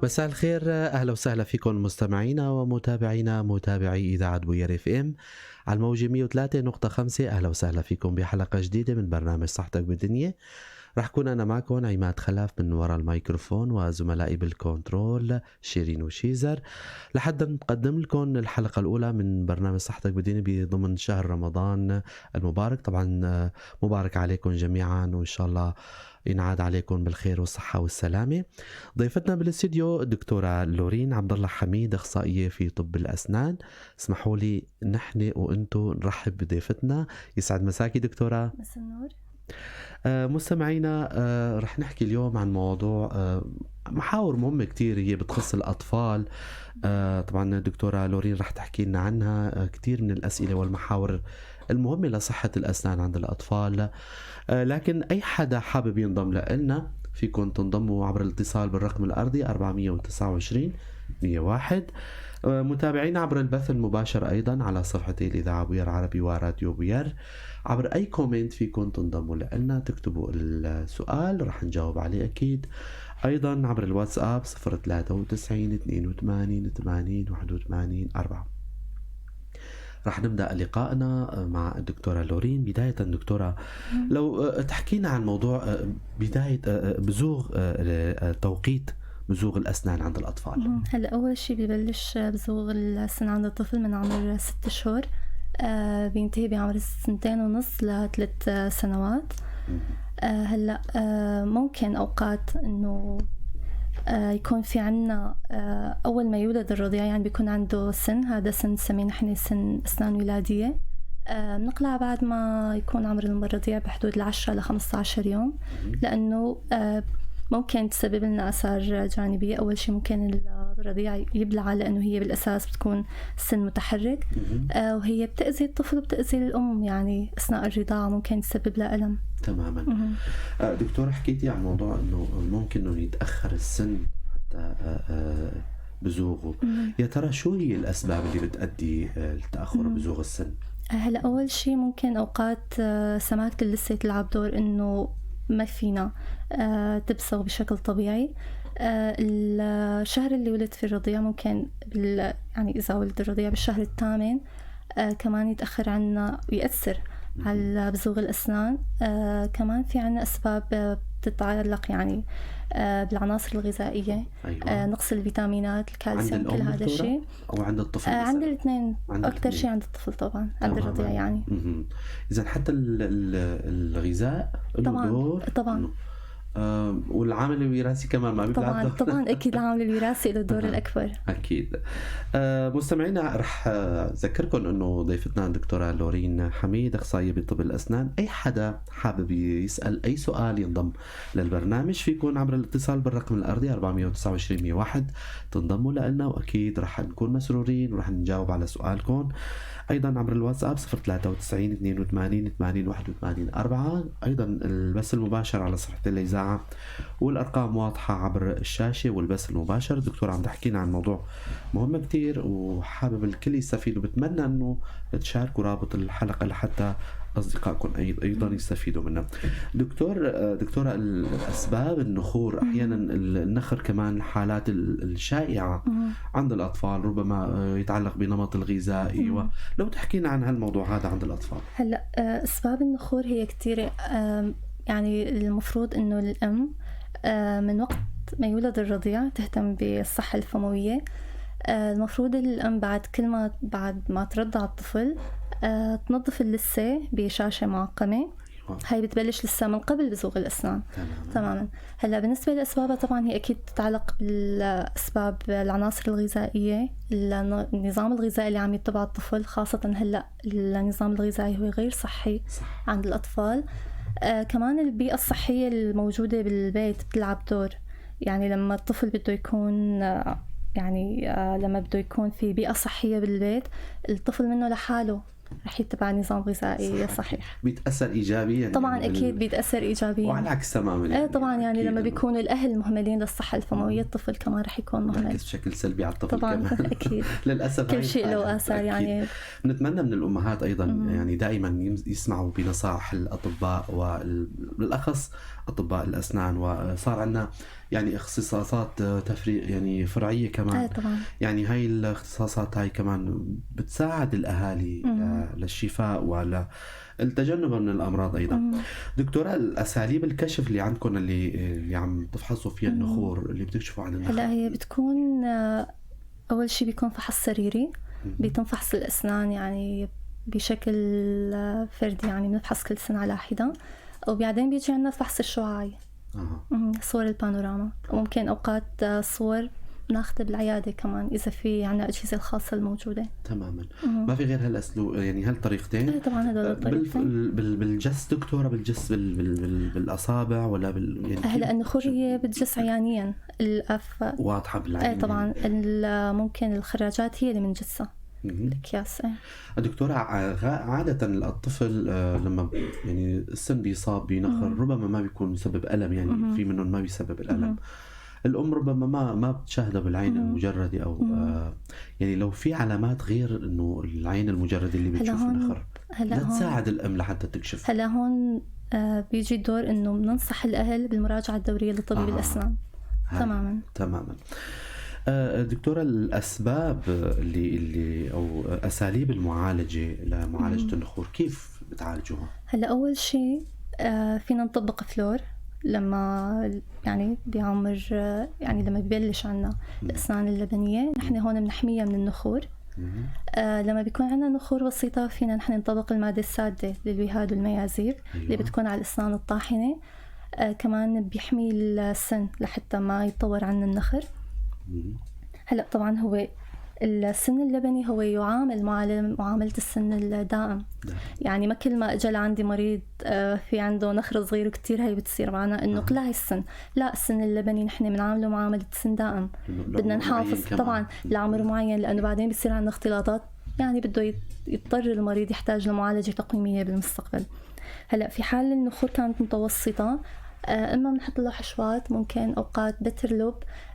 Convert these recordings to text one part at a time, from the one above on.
مساء الخير، اهلا وسهلا فيكم مستمعينا ومتابعينا متابعي اذاعة بوير FM على الموجة 103.5. اهلا وسهلا فيكم بحلقة جديدة من برنامج صحتك بالدنيا. رح كون انا معكم عماد خلف من وراء الميكروفون وزملائي بالكنترول شيرين وشيزر لحتى نقدم لكم الحلقة الاولى من برنامج صحتك بالدنيا ضمن شهر رمضان المبارك. طبعا مبارك عليكم جميعا وان شاء الله ينعاد عليكم بالخير والصحة والسلامة. ضيفتنا بالاستديو الدكتورة لورين عبد الله حميد، اخصائية في طب الأسنان. اسمحوا لي نحن وانتم نرحب بضيفتنا. يسعد مساكي دكتورة. مساء النور. مستمعينا، رح نحكي اليوم عن موضوع محاور مهمة كتير هي بتخص الأطفال. طبعا الدكتورة لورين رح تحكي لنا عنها كتير من الأسئلة والمحاور المهمة لصحة الأسنان عند الأطفال. لكن أي حدا حابب ينضم لنا فيكم تنضموا عبر الاتصال بالرقم الأرضي 429 101. متابعينا عبر البث المباشر أيضا على صفحتي الإذاعة بوير عربي وراديو بوير. عبر أي comment فيكم تنضموا لنا، تكتبوا السؤال رح نجاوب عليه أكيد. أيضا عبر الواتساب 093 82 80 81 4. رح نبدأ لقائنا مع الدكتورة لورين. بداية دكتورة، لو تحكينا عن موضوع بداية بزوغ، توقيت بزوغ الأسنان عند الأطفال. هلا أول شيء ببلش بزوغ السن عند الطفل من عمر 6 شهور، بينتهي بعمر 2.5 ل3 سنوات. هلا ممكن أوقات إنه يكون في عنا أول ما يولد الرضيع يعني بيكون عنده سن، هذا سن نسميه نحن سن أسنان ولادية. بنقلع بعد ما يكون عمر الرضيع بحدود 10 ل 15 يوم، لأنه ممكن تسبب لنا آثار جانبية. أول شيء ممكن الرضيع يبلع لأنه هي بالأساس بتكون سن متحرك، وهي بتأذي الطفل وبتأذي الأم، يعني أثناء الرضاعة ممكن تسبب لها ألم. تماما. دكتورة، حكيتي عن موضوع أنه ممكن أنه يتأخر السن حتى بزوغه. يا ترى شو هي الأسباب اللي بتؤدي لتأخر بزوغ السن؟ هلا أول شيء ممكن أوقات سماكة اللثة تلعب دور، أنه ما فينا تبصغ بشكل طبيعي. الشهر اللي ولد فيه الرضيع ممكن يعني إذا ولد الرضيع بالشهر الثامن كمان يتأخر عنا ويأثر على بزوغ الأسنان. كمان في عنا أسباب بتتعلق يعني بالعناصر الغذائية. أيوة. نقص الفيتامينات، الكالسيوم، كل هذا الشيء. أو عند الطفل؟ عند الاثنين، أكثر شيء عند الطفل طبعا، عند الرضيع يعني. إذا حتى الغذاء له دور. طبعا. والعامل الوراثي كمان ما بيلعب دور. طبعا اكيد العامل الوراثي له الدور الاكبر. اكيد. مستمعينا، رح اذكركم انه ضيفتنا الدكتورة لورين حميد، اخصائية بطب الاسنان. اي حدا حابب يسال اي سؤال ينضم للبرنامج فيكم عبر الاتصال بالرقم الارضي 429 101 تنضموا لنا، واكيد رح نكون مسرورين ورح نجاوب على سؤالكم. ايضا عبر الواتساب 093 82 80 81 4. ايضا البث المباشر على صفحة الاذاعة، والارقام واضحة عبر الشاشة والبث المباشر. الدكتور عم تحكينا عن موضوع مهم كتير وحابب الكل يستفيد، وبتمنى انه تشاركوا رابط الحلقة لحتى اصدقائكم ايضا يستفيدوا منها. دكتورة، الاسباب النخور، احيانا النخر كمان الحالات الشائعة عند الاطفال، ربما يتعلق بنمط الغذائي. ولو تحكينا عن هالموضوع هذا عند الاطفال. هلا اسباب النخور هي كثيرة. يعني المفروض انه الام من وقت ما يولد الرضيع تهتم بالصحة الفمويه. المفروض الام بعد كل ما بعد ما ترضع الطفل تنظف اللثة بشاشة معقمه. هاي بتبلش لسه من قبل بزوغ الاسنان. تماما. هلا بالنسبة لاسبابها طبعا هي اكيد تتعلق بالاسباب العناصر الغذائية، النظام الغذائي اللي عم يتبعه الطفل، خاصة هلا النظام الغذائي هو غير صحي. صح. عند الاطفال. كمان البيئة الصحية الموجودة بالبيت بتلعب دور. يعني لما الطفل بده يكون يعني لما بده يكون في بيئة صحية بالبيت، الطفل منه لحاله رح يتبع نظام غذائي صحيح. بيتأثر إيجابيا طبعا يعني أكيد بيتأثر إيجابيا، وعلى العكس تماما. يعني طبعا يعني لما بيكونوا الأهل مهملين للصحة الفموية الطفل كمان رح يكون مهمل بشكل سلبي على الطفل طبعا كمان. أكيد للأسف كل شيء له آثار. يعني نتمنى من الأمهات أيضا يعني دائما يسمعوا بنصائح الأطباء، وبالأخص أطباء الأسنان، وصار عندنا يعني اختصاصات تفريق يعني فرعية كمان. طبعا. يعني هاي الاختصاصات هاي كمان بتساعد الأهالي للشفاء وللتجنب من الأمراض أيضا. دكتورة، الأساليب الكشف اللي عندكم اللي عم تفحصوا فيها النخور، اللي بتكشفوا عن النخور، هلا هي بتكون أول شيء بيكون فحص سريري، بيتم فحص الأسنان يعني بشكل فردي، يعني بنفحص كل سن على حدة، وبعدين بيجي عندنا الفحص الشعاعي. صور البانوراما، وممكن أوقات صور ناخذها بالعيادة كمان إذا في عنا أجهزة الخاصة الموجودة. تماما. ما في غير هالأسلوب يعني هالطريقتين؟ إيه طبعا هدول الطريقتين. بالجس دكتورة، بالجس بالأصابع ولا يعني هلا النخور هي بتجس عيانيا، الأف واضحة بالعين. إيه طبعا. ممكن الخراجات هي اللي بنجسها، الأكياس. دكتورة، عادة الطفل لما يعني السن بيصاب بنخر ربما ما بيكون مسبب ألم، يعني في منهم ما بيسبب الألم. الأم ربما ما بتشاهده بالعين المجردة أو يعني لو في علامات غير إنه العين المجردة اللي بتشوف النخر لا تساعد الأم لحتى تكشف. هلا هون بيجي الدور إنه بننصح الأهل بالمراجعة الدورية لطبيب الأسنان. تماما تماما. دكتورة، الأسباب اللي أو أساليب المعالجة لمعالجة النخور كيف بتعالجوها؟ هلا أول شيء فينا نطبق فلور لما يعني بعمر يعني لما ببلش عنا الأسنان اللبنية، نحن هون بنحميها من النخور. لما بيكون عندنا نخور بسيطة فينا نحن نطبق المادة السادة للوهاد والميازير. أيوة. اللي بتكون على الأسنان الطاحنة. كمان بيحمي السن لحتى ما يتطور عنا النخر. هلا طبعا هو السن اللبني هو يعامل معاملة السن الدائم. يعني ما كل ما اجى لعندي مريض في عنده نخر صغير كتير هي بتصير معنا انه قلع السن، لا، السن اللبني نحن بنعامله معاملة سن دائم، بدنا نحافظ طبعا لعمر معين، لانه بعدين بصير عندنا اختلاطات، يعني بده يضطر المريض يحتاج لمعالجة تقويمية بالمستقبل. هلا في حال النخور كانت متوسطة، اما بنحط له حشوات، ممكن اوقات بتر لب،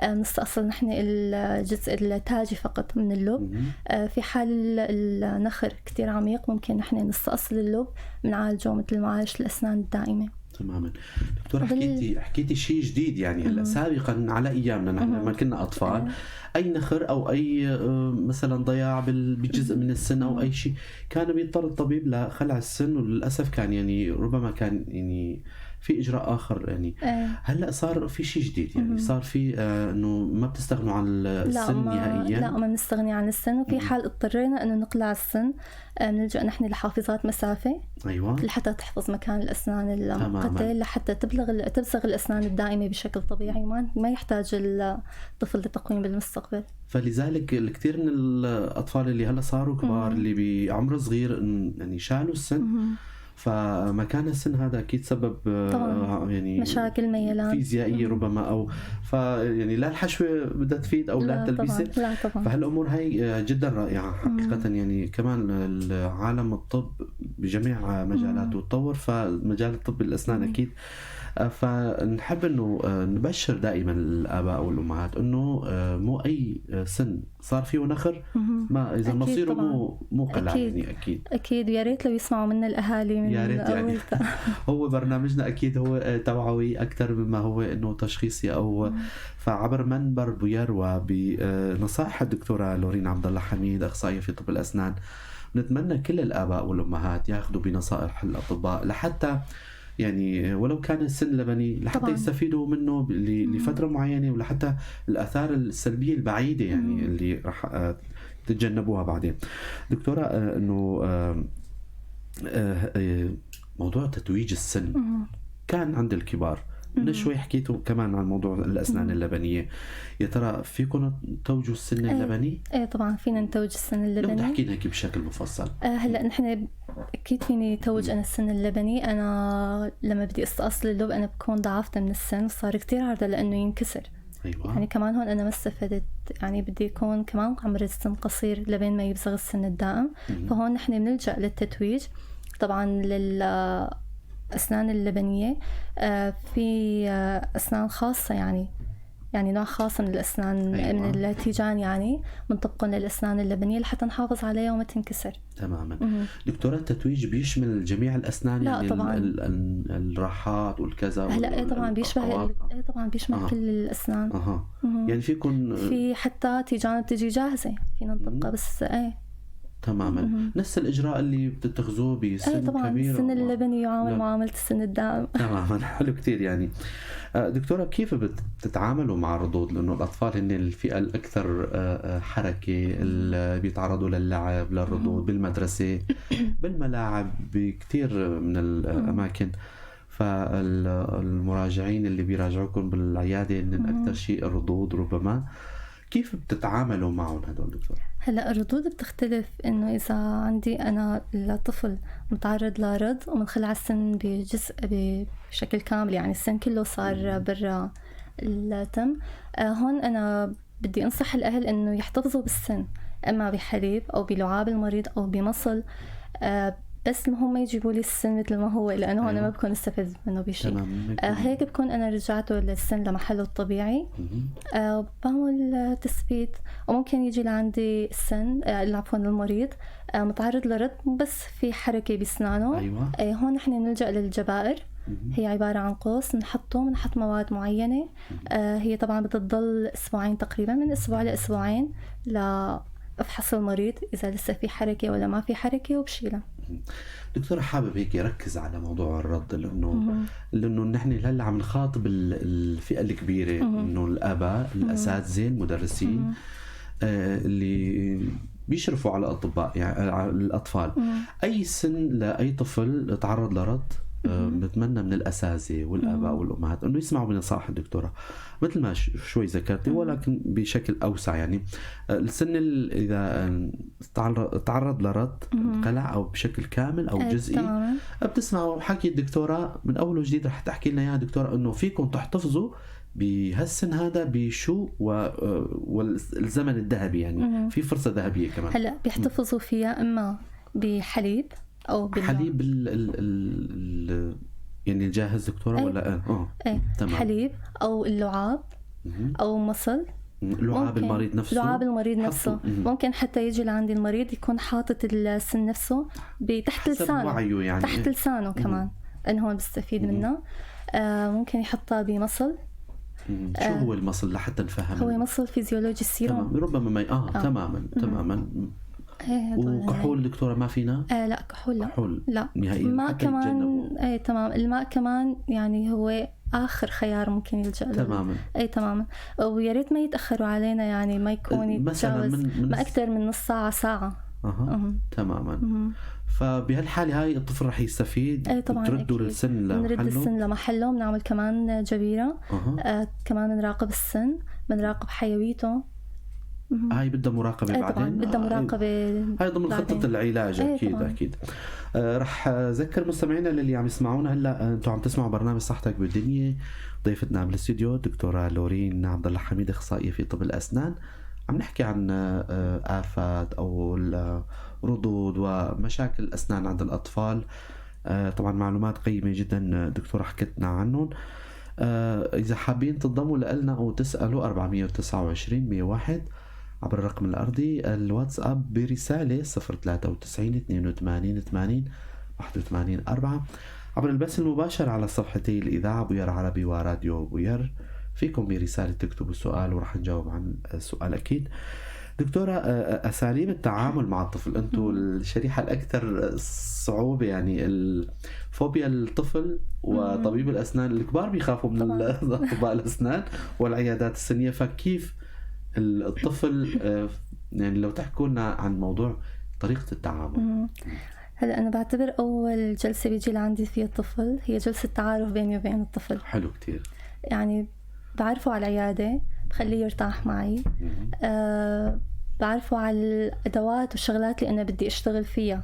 بنستأصل نحن الجزء التاجي فقط من اللب. في حال النخر كتير عميق ممكن نحن نستأصل اللب، بنعالجه مثل معالجة الاسنان الدائمة. تماما. دكتورة، حكيتي شيء جديد يعني. هلا سابقا على ايامنا نحن لما كنا اطفال، اي نخر او اي مثلا ضياع بجزء من السن او اي شيء كان بيضطر الطبيب لخلع السن، وللاسف كان يعني ربما كان يعني في اجراء اخر يعني. هلا صار في شيء جديد يعني. صار في انه ما بتستغنوا عن السن نهائيا. لا، ما بنستغني عن السن، وفي حال اضطرينا انه نقلع السن بنلجأ نحن لحافظات مسافة. ايوه، لحتى تحفظ مكان الاسنان المؤقتة، لحتى تبزغ الاسنان الدائمة بشكل طبيعي، وما ما يحتاج الطفل لتقويم بالمستقبل. فلذلك الكثير من الاطفال اللي هلا صاروا كبار اللي بعمر صغير يعني شالوا السن، فمكان السن هذا اكيد سبب يعني مشاكل ميلان فيزيائية ربما، او يعني لا الحشوه بدها تفيد او لا التلبيسه. لا طبعا. فهالامور هي جدا رائعة حقيقة. يعني كمان عالم الطب بجميع مجالاته تطور، فمجال الطب الاسنان اكيد. فنحب انه نبشر دائما الاباء والامهات انه مو اي سن صار فيه نخر ما اذا مصيره مو قلع. أكيد. يعني اكيد اكيد، ويا ريت لو يسمعوا منا الاهالي من يا ريت يعني. هو برنامجنا اكيد هو توعوي اكثر مما هو انه تشخيصي او فعبر منبر بيروى بنصائح الدكتورة لورين عبد الله حميد، اخصائية في طب الاسنان، نتمنى كل الاباء والامهات ياخذوا بنصائح الاطباء لحتى يعني ولو كان السن لبني لحتى طبعاً يستفيدوا منه لفترة معينة، ولحتى الآثار السلبية البعيدة يعني اللي راح تتجنبوها بعدين. دكتورة، أنه موضوع تتويج السن كان عند الكبار، من شوي حكيتوا كمان عن موضوع الأسنان اللبنية، يا ترى فيكم تتوجوا السن اللبني؟ ايه طبعا فينا نتوج السن اللبني. لو تحكي لنا هيك بشكل مفصل. هلا نحن اكيد فيني توج انا السن اللبني. انا لما بدي استأصل اللب انا بكون ضعفت من السن، صار كتير عرضة لانه ينكسر. ايوه. يعني كمان هون انا ما استفدت، يعني بدي يكون كمان عمر السن قصير لبين ما يبزغ السن الدائم. فهون نحن بنلجأ للتتويج طبعا للأسنان اللبنية. في أسنان خاصة، يعني نوع خاص من الأسنان. أيوة. من التيجان، يعني بنطبقهم للأسنان اللبنية لحتى نحافظ عليها وما تنكسر. تماما. دكتورة، التتويج بيشمل جميع الأسنان؟ لا يعني طبعاً. الراحات والكذا. هلا ايه طبعا بيشبه ايه طبعا بيشمل كل الأسنان. يعني فيكم في حتى تيجان بتجي جاهزة فينا نطبقها بس ايه. تماما. نفس الإجراء اللي بتتخذوه بسن ايه طبعا كبير. السن اللبني يعامل لا. معاملة السن الدائم. تماما. حلو كثير. يعني دكتورة، كيف بتتعاملوا مع الرضوض؟ لأنه الأطفال هن الفئة الأكثر حركة، اللي بيتعرضوا للعب، للرضوض بالمدرسة، بالملاعب، بكثير من الأماكن. فالمراجعين اللي بيراجعوكم بالعيادة هن أكثر شيء الرضوض ربما. كيف بتتعاملوا معهم هدول دكتور؟ هلا الردود بتختلف، انه اذا عندي انا الطفل متعرض لرض ومنخلع السن بجزء بشكل كامل، يعني السن كله صار برا التم، هون انا بدي انصح الاهل انه يحتفظوا بالسن، اما بحليب او بلعاب المريض او بمصل، بس المهم ما يجيبوا لي السن مثل ما هو، لانه هون أيوة. ما بكون استفدت منه بشيء. تمام. هيك بكون انا رجعته للسن لمحله الطبيعي. بعمل تثبيت، وممكن يجي لعندي السن عفوا المريض متعرض لرد بس في حركة بسنانه. ايوه. هون نحن نلجأ للجبائر. هي عبارة عن قوس نحطه، بنحط مواد معينة. هي طبعا بدها تضل أسبوعين تقريبا، من أسبوع لأسبوعين لأفحص المريض إذا لسه في حركة ولا ما في حركة وبشيلها. دكتورة، حابب هيك يركز على موضوع الرد، لانه نحن هلا عم نخاطب الفئة الكبيرة، انه الاباء، الاساتذة، المدرسين، اللي بيشرفوا على الاطباء، يعني على الاطفال. اي سن لاي طفل تعرض لرد، بتمنى من الاساتذة والاباء والامهات انه يسمعوا بنصائح الدكتورة مثل ما شوي ذكرتي، ولكن بشكل اوسع. يعني السن اذا تعرض لرد انقلع او بشكل كامل او جزئي، بتسمعوا حكي الدكتورة من اول وجديد. رح تحكي لنا اياها دكتورة انه فيكم تحتفظوا بهالسن هذا بشو والزمن الذهبي، يعني في فرصة ذهبية كمان. هلا بيحتفظوا فيها اما بحليب او حليب ال يعني الجاهز دكتورة؟ أي. ولا ايه. تمام. حليب او اللعاب او مصل. لعاب المريض نفسه. لعاب المريض نفسه. ممكن حتى يجي لعندي المريض يكون حاطط السن نفسه تحت لسانه، وعيه يعني. تحت لسانه كمان، انه هون بيستفيد منه. ممكن يحطها بمصل. شو هو المصل لحتى نفهم؟ هو مصل فيزيولوجي سيروم. تمام. ربما ما تماما تماما. وكحول دكتورة ما فينا؟ لا كحول لا. كحول لا نهائيا. الماء كمان ايه تمام. الماء كمان يعني هو آخر خيار ممكن يلجأ له. تماما. ايه تماما. ويا ريت ما يتأخروا علينا، يعني ما يكون يتجاوز ما أكثر من نص ساعة ساعة. تماما. فبهالحالة هاي الطفل رح يستفيد. ايه طبعا. تردوا السن لمحله. نرد السن لمحله، بنعمل كمان جبيرة. كمان بنراقب السن، بنراقب حيويته. هاي بدها مراقبة بعدين. طبعا بدها مراقبة. هاي ضمن خطة العلاج. أكيد طبعاً. أكيد. رح أذكر مستمعينا اللي عم يسمعونا هلا، أنتم عم تسمعوا برنامج صحتك بالدنيا، ضيفتنا بالاستوديو دكتورة لورين عبد الله حميد، أخصائية في طب الأسنان. عم نحكي عن آفات أو الرضوض ومشاكل الأسنان عند الأطفال. طبعا معلومات قيمة جدا دكتورة حكتنا عنهم. إذا حابين تنضموا لنا أو تسألوا 429 101 عبر الرقم الأرضي، الواتساب برسالة 093 82 80 81 4، عبر البث المباشر على صفحتي الإذاعة بوير عربي وراديو بوير. فيكم برسالة تكتبوا السؤال ورح نجاوب عن السؤال أكيد. دكتورة، أساليب التعامل مع الطفل، أنتم الشريحة الأكثر صعوبة، يعني الفوبيا الطفل وطبيب الأسنان، الكبار بيخافوا من أطباء الأسنان والعيادات السنية، فكيف الطفل يعني لو تحكوا لنا عن موضوع طريقة التعامل. هلا أنا بعتبر أول جلسة بيجي لعندي فيها الطفل هي جلسة تعارف بيني وبين الطفل. حلو كتير. يعني بعرفه على العيادة، بخليه يرتاح معي، بعرفه على الأدوات والشغلات اللي أنا بدي أشتغل فيها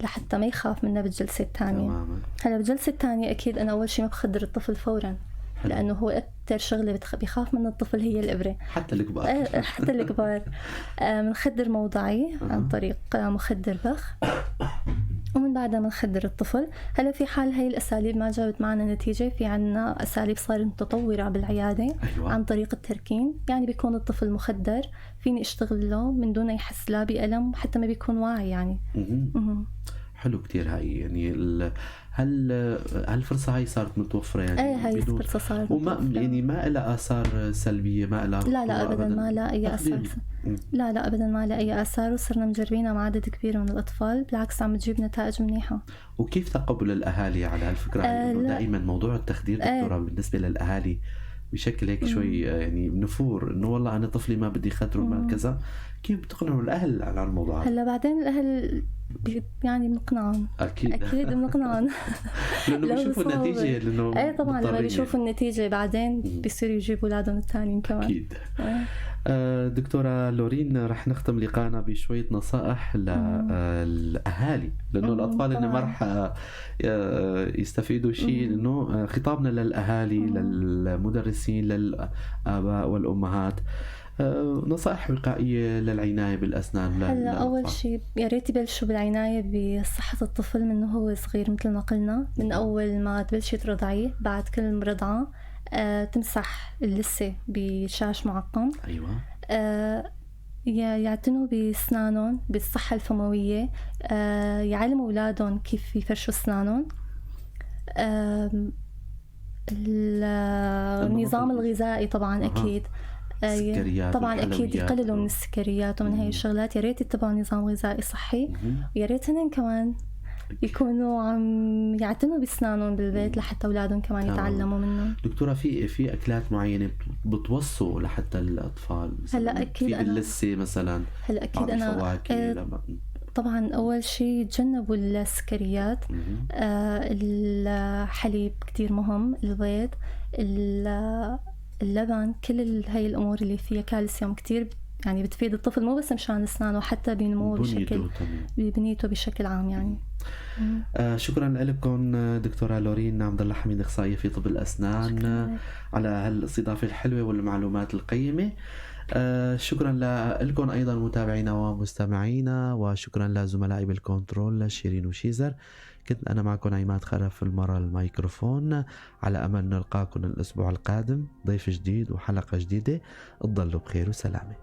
لحتى ما يخاف منها بالجلسة الثانية. هلا بالجلسة الثانية أكيد أنا أول شيء ما بخدر الطفل فورا، لأنه هو أكتر شغلة بيخاف من الطفل هي الإبرة. حتى الكبار. حتى الكبار. بنخدر موضعي عن طريق مخدر بخ، ومن بعدها بنخدر الطفل. هلا في حال هاي الأساليب ما جابت معنا نتيجة، في عنا أساليب صارت متطورة بالعيادة. أيوة. عن طريق التركين، يعني بيكون الطفل مخدر، فيني اشتغل له من دون يحس لا بألم، حتى ما بيكون واعي يعني. حلو كتير هاي، يعني هل هالفرصة هاي صارت متوفرة يعني؟ ايه هاي الفرصة صارت متوفرة، يعني ما لها آثار سلبية، ما لها لا لا أبدا ما لها أي آثار، لا لا أبدا ما لها أي آثار، وصرنا مجربينها مع عدد كبير من الأطفال، بالعكس عم تجيب نتائج منيحة. وكيف تقبل الأهالي على هالفكرة؟ إنه دائما موضوع التخدير دكتورة بالنسبة للأهالي بشكل هيك شوي يعني نفور، إنه والله أنا طفلي ما بدي خدره ما كذا، كيف بتقنعوا الأهل على الموضوع؟ هلا بعدين الأهل يعني بنقنعهم، اكيد بنقنعهم لانه بيشوفوا النتيجة، لانه ايه طبعا لما بيشوفوا النتيجة بعدين بيصيروا يجيبوا اولادهم الثانيين كمان. اكيد. دكتورة لورين، رح نختم لقاءنا بشوية نصائح للاهالي، لانه الاطفال اللي ما رح يستفيدوا شيء، لانه خطابنا للاهالي، للمدرسين، للاباء والامهات، نصائح وقائية للعناية بالأسنان. هلا أول شيء يا ريت يبلشوا بالعناية بصحة الطفل من هو صغير، مثل ما قلنا، من أول ما تبلشي ترضعيه، بعد كل رضعة تمسح اللثة بشاش معقم. أيوة. يعتنوا بأسنانهم، بالصحة الفموية، يعلموا أولادهم كيف يفرشوا أسنانهم، النظام الغذائي طبعا أكيد. السكريات طبعا اكيد يقللوا من السكريات ومن هاي الشغلات، يا ريت يتبعوا نظام غذائي صحي، ويا ريت هن كمان يكونوا عم يعتنوا باسنانهم بالبيت لحتى اولادهم كمان يتعلموا منهم. دكتورة، في اكلات معينة بتوصوا لحتى الاطفال؟ هلا اكيد في باللثه مثلا، هلا اكيد انا الفواكه طبعا اول شيء يتجنبوا السكريات، الحليب كتير مهم، البيض، اللبن، كل هاي الأمور اللي فيها كالسيوم كتير يعني بتفيد الطفل، مو بس مشان أسنانه، حتى بنموه بشكل، ببنيته بشكل عام يعني. شكرا لكم دكتورة لورين عبد الله حميد، أخصائية في طب الأسنان، على هالاستضافة الحلوة والمعلومات القيمة. شكرا لكم أيضا متابعينا ومستمعينا، وشكرا لزملائي بالكنترول شيرين وشيزر. كنت أنا معكم عماد خلف المرة الميكروفون، على أمل نلقاكم الأسبوع القادم ضيف جديد وحلقة جديدة. تضلوا بخير وسلامة.